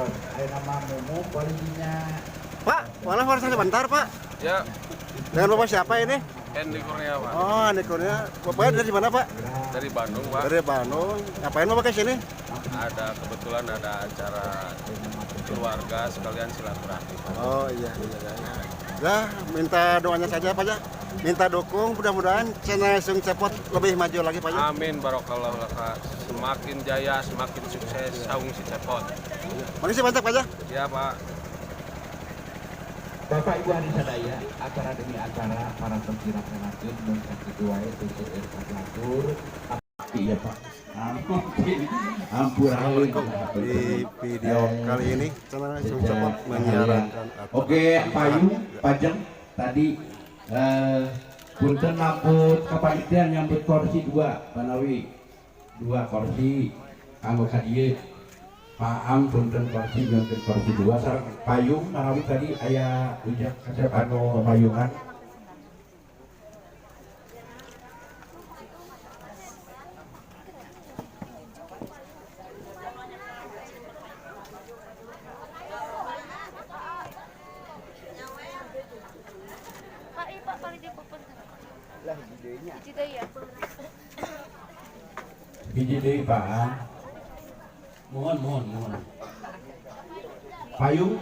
Aya nama Mumu polisinya. Pak, malah harus sebentar, Pak. Ya, Dengan Bapak siapa ini? Hendy Kurniawan. Oh, Andi Kurnia. Bapaknya dari mana, Pak? Dari Bandung, Pak. Dari Bandung. Ngapain Bapak ke sini? Ada kebetulan ada acara keluarga sekalian silaturahmi. Oh iya. Lah, minta doanya saja, Pak ya. Minta dukung, mudah-mudahan channel Saung Cepot lebih maju lagi, Pak ya. Amin barokallahu laka. Semakin jaya, semakin sukses Saung Si Cepot. Makasih banyak, Pak ya. Ya, Pak. Bapak Ibu hadirin sadaya, acara demi acara para terkira senakeun mun sakitu wae teu seueur katur. Iya, Pak. Ampun. Ampun. Assalamualaikum. Di video kali ini channel Saung Cepot menyiarkan acara Oke, payung, pajeng tadi punten lamput kepanitiaan nyambut kursi dua, Banawi. Dua kursi kanggo ka dieu. Pak Am punten kursi nyonten kursi dua sareng payung manawi tadi aya ujak kasep anu payungan. Pak, iya Pak, paling dipupunten. Lah, hiji deui ya. Hiji deui Pak Am. Mohon, mohon, mohon. Payung.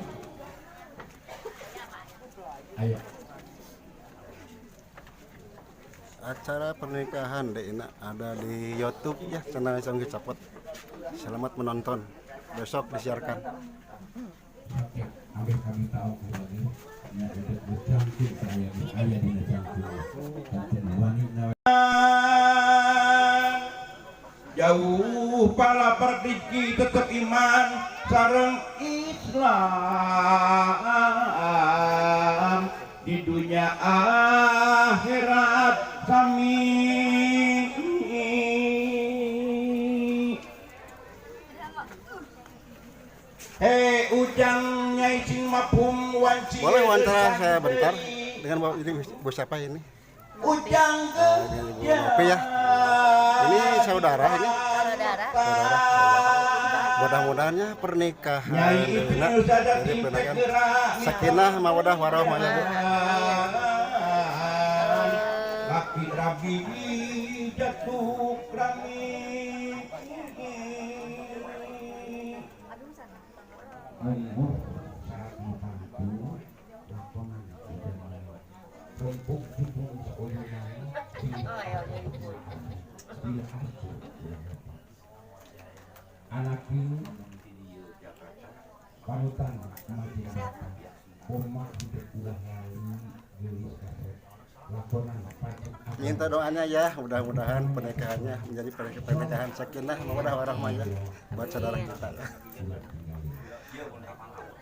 Ayo. Acara pernikahan Dek Ina ada di YouTube ya, channel Saung Cepot. Selamat menonton. Besok disiarkan. Oke, ambil kami tahu lagi. Ya, itu saya aya dina cangkul. Janten wanita jauh pala perdiki tetep iman sareng Islam di dunia akhirat sami. Hei ujang nyai sing mapum wanci. Boleh wawancara saya bentar dengan Bapak ini, Bu siapa ini? Ujang. Ini Ibu Nopi ya. Ini saudara ini. Saudara. Saudara. Mudah-mudahannya pernikahan Nyai Dek Ina itu sadar jadi pernikahan gerak sakinah mawadah warahmah ya, Bu. Laki rabi jatuh rami. Umur saat mapangku lakonan rumpuk jubung sauyunan di aku anak ini panutan masyarakat omah hidup ulah lali gelis kasep lakonan pajak. Minta doanya ya, mudah-mudahan pernikahannya menjadi pernikahan sakinah mawadah warahmah ya buat saudara kita ya.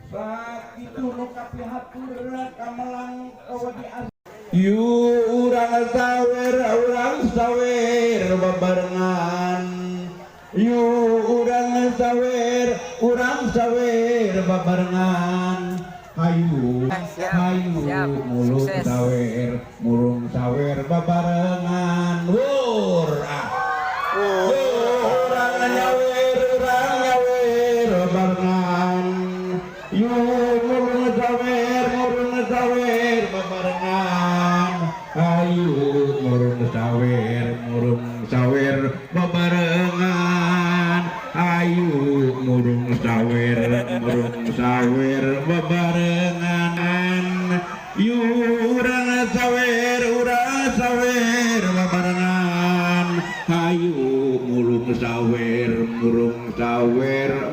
Sakitu nu kapihatur kamelang kawadi. Yu urang sawer babarengan. Yu urang sawer babarengan. Hayu, hayu mulung sawer, mulung sawer babarengan. Wur ah. Urang nyawer, urang nyawer babarengan. Yu murung sawer babarengan. Ayu murung sawer babarengan. Ayu murung sawer babarengan. Yu urang sawer babarengan. Hayu murung sawer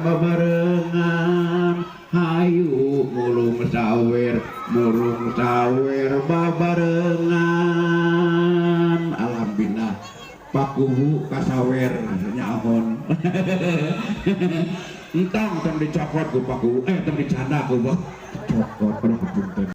babarengan. Hayu murung sawer babarengan. Alhamdulillah pakuhu kasawer nyahon. Entang tong dicokot ku pakuhu, tong dicanda ku cokot pada kepunten.